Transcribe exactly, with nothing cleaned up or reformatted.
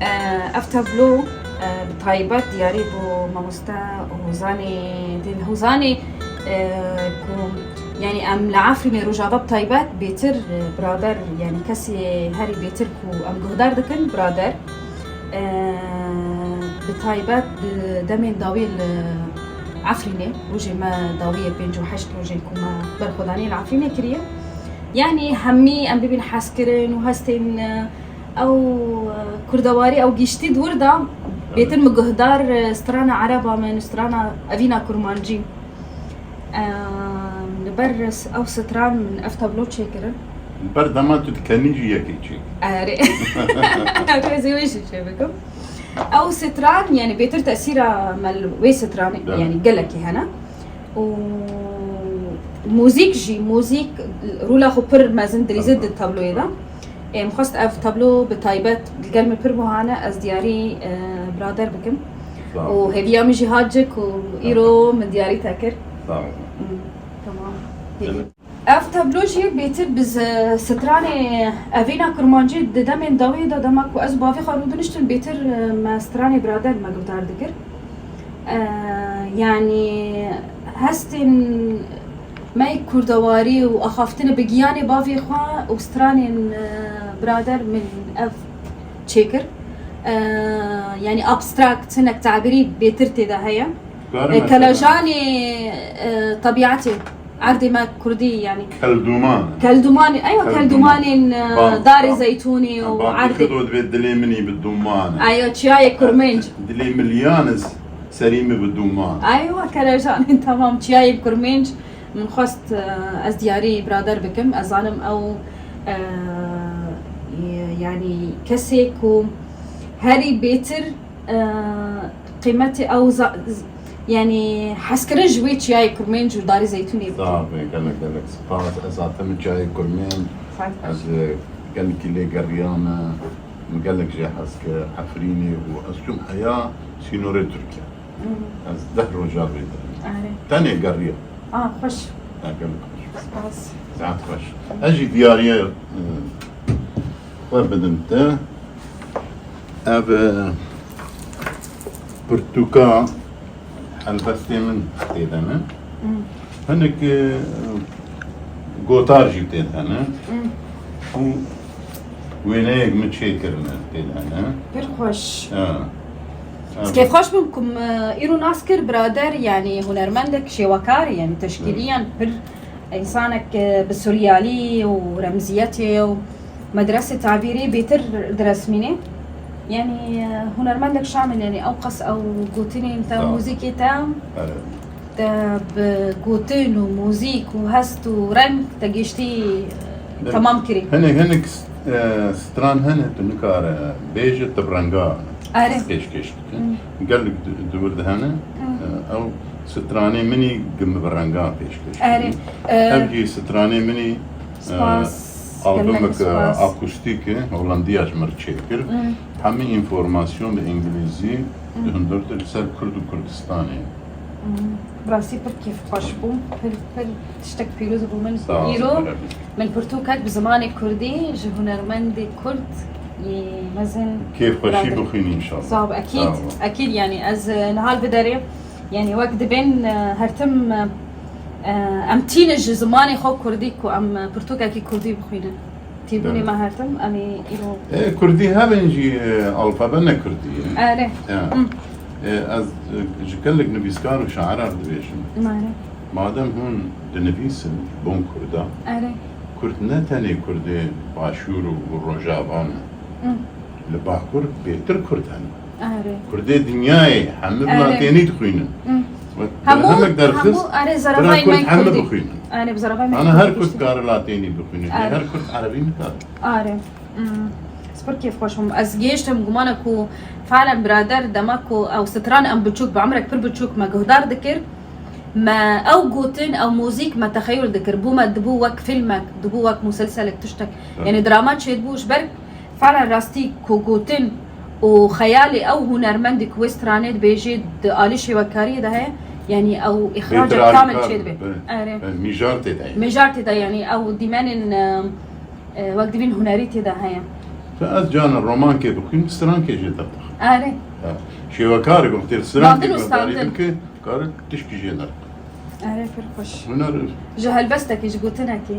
Ev tablo, e, bi taybet diyarî bû mamoste Hozanê Dil Hozanê, e, ku, yanî, em li Efrînê Rojava bi taybet bêtir, e, birader, yanî, kesê herî bêtir ku em guhdar dikin, birader, e, bi taybet di demên dawî li Efrînê, rojê me dawî ye, pêncî û heşt rojên ku me berxwedaniyê li Efrînê kiriye. Yanî, hemî em bibîn hezkirin û hestên, e, Ew, e, kurdewarî, ew giştî di wir de bêtir min guhdar, e, strana ereba min, strana evîna kurmancî. E, li ber s-, ew stran min ev tablo çêkirin. Li ber dema tu dikenî jî yekê çêkî. Erê. Ew ez ê wê jî çêbikim. Ew stran, yanî bêtir tesîra me li wê stranê, Belê. Yanî gelekî hene. Û muzîk jî, muzîk rola xwe pir mezin dilîze di tabloyê de. Ê, em xwest ev tablo bi taybet li gel min pir buhane, ez diyarî, e, birader bikim. Sağ ol. Û hêviya min jî hat cik û îro min diyarî te kir. Sağ ol. Hmm, tamam. Ev tablo jî bêtir bi z-, stranê evîna kurmancî di demên dawî de, dema ku ez û bavê xwe rûdiniştin, bêtir, e, me stranê birader me guhdar dikir. E, yanî hestên me yê kurdewarî û axaftinê bi giyanê bavê xwe û stranên, e, birader min ev çêkir. E, yanî abstrakt, hinek tabîrî bêtir tê de heye. Dikare E, mesela kelejanê, e, tebîetê, erdê me kurdî, yanî. Kelduman. Keldumanê, eywa, Kelduman. keldumanên, e, Bam, darê bam. zeytûnê û Bam, erdê. Dikir o divê dilê min î bi duman. Eywa, çiyayê Kurmênc. Dilê miliyan iz serî min bi duman. Eywa, kelejanên, tamam, çiyayê Kurmênc. Min xwest, e, ez diyarî birader bikim. Ez zanim ew, e, yanî kesê ku herî bêtir, e, qîmetê ew za-, z-, yanî hezkirin ji wê çiyayê Kurmênc û darê zeytûnê bike. Sax be, gelek, gelek spas. Ez hatim çiyayê Kurmênc. Sax be. Ez, e, gelekî lê geriyame. Min gelek jê hez kir, Efrînê û ez çûm heya sînorê Tirkiye. Hmm. Ez deh roja vê derê. Erê. Tenê geriya. Ah, xweş. Ya, gelek xweş. Spas. Saet xweş. Ez jî diyariye, e, xwe bidim te. Ev, e, pirtûka helbestê min tê de ne. Hmm. Hinek, e, gotar jî tê de ne. Hmm. Û wêneyek min çêkirine tê de ne. Pir xweş. Ha. Ha. Ez kêfxweş bûm ku me îro nas kir birader, yanî hunermendek şêwekar, yanî teşkîliyan pir însanek, e, bi suryalî û remziyetê û medresê tabîrî bêtir diresmînê. Yanî, e, hunermendek şamil, yanî ew qas ew gotinên te, Sağ ol. muzîkê te, Evet. te bi gotin û muzîk û hest û reng te giştî, e, Evet. temam kirî. Hinek, hinek, e, stran hene tu nikare bêje tu bi renga Erê. pêşkêş bike. Hmm. Gelek di, di wir de hene, Hmm. e, ew stranê min î gi min bi renga pêşkêş Erê. kirî. E, Ev jî stranê min î, e, Spas. Gelek albumeke spas. akustîk e, Holandiya ji min re çêkir. Hmm. Hemî înformasyon bi îngilîzî Hmm. dihindirtir li ser Kurd û Kurdistanê. Hmm. Bi rastî pir kêfxweş bûm. Pir, pir tiştek pîroz bû min. Sağ ol, Îro Rabî. min pirtûkek bi zimanê kurdî ji hunermendê kurd yê mezin Kêfxweşî birader. bixwînî înşallah. Sağ ol, ekîd, Sağ ol. ekîd, yanî ez, e, niha li vê derê, yanî wek dibên, e, her tim, e, e, em tînin ji zimanê xwe kurdî ku em, e, pirtûkekî kurdî bixwînin. Tîbûnê Evet. me her tim, em ê îro E, kurdî hebin jî, e, alfabe ne kurdî ye. Erê. Ya. Hmm. E, ez, e, ji gelek nivîskar û şaira re dibêjim. Erê. Madem hûn dinivîsin bon kurda, Erê. kurd ne tenê kurdê Başûr û, û Rojava ne. Hmm. Li Bakur bêtir kurd hene. Erê. Kurdê dinyayê hemî Erê. bi latênî dixwînin. Hmm. Wek Hemû, berhemek derxist, hemû, erê, bira zerevayê kurd me hemî kurdî. bixwînin. Erê, bi zerevayê me Ana kurdî her kurd piştî. kare latênî bixwîne. Erê. Her kurd erebî nikare. Erê. Hmm. Ez pir kêfxweş bûm. Ez gihiştim gumana ku felen birader dema ku ew stran em biçûk, bi emrek pir biçûk me guhdar dikir. Me ew gotin, ew muzîk me texeyul dikir. Bû me dibû wek filmek, dibû wek muselselek tiştek. Evet. Yanî drama çêdibû ji ber felen rastî ku gotin û xeyalê ew hunermendî ku wê stranê dibêjê di alî şêwekariyê de heye. Yanî ew îxracek Bêtir kamil alîkar, çêdibe. be, Erê. be, mîjar tê de ye. Mîjar tê de, yanî ew dîmenên, e, e, wek dibîn hunerî tê de heye. Ez carna romankê bixwînim, strankê jê derdixim. Erê. Şêwekarê ku tê strankê Navdin û guhdarî standin. bike, kare tişkî jê derdixe. Erê pir xweş. Huner Ji helbestekî, ji gotinekî.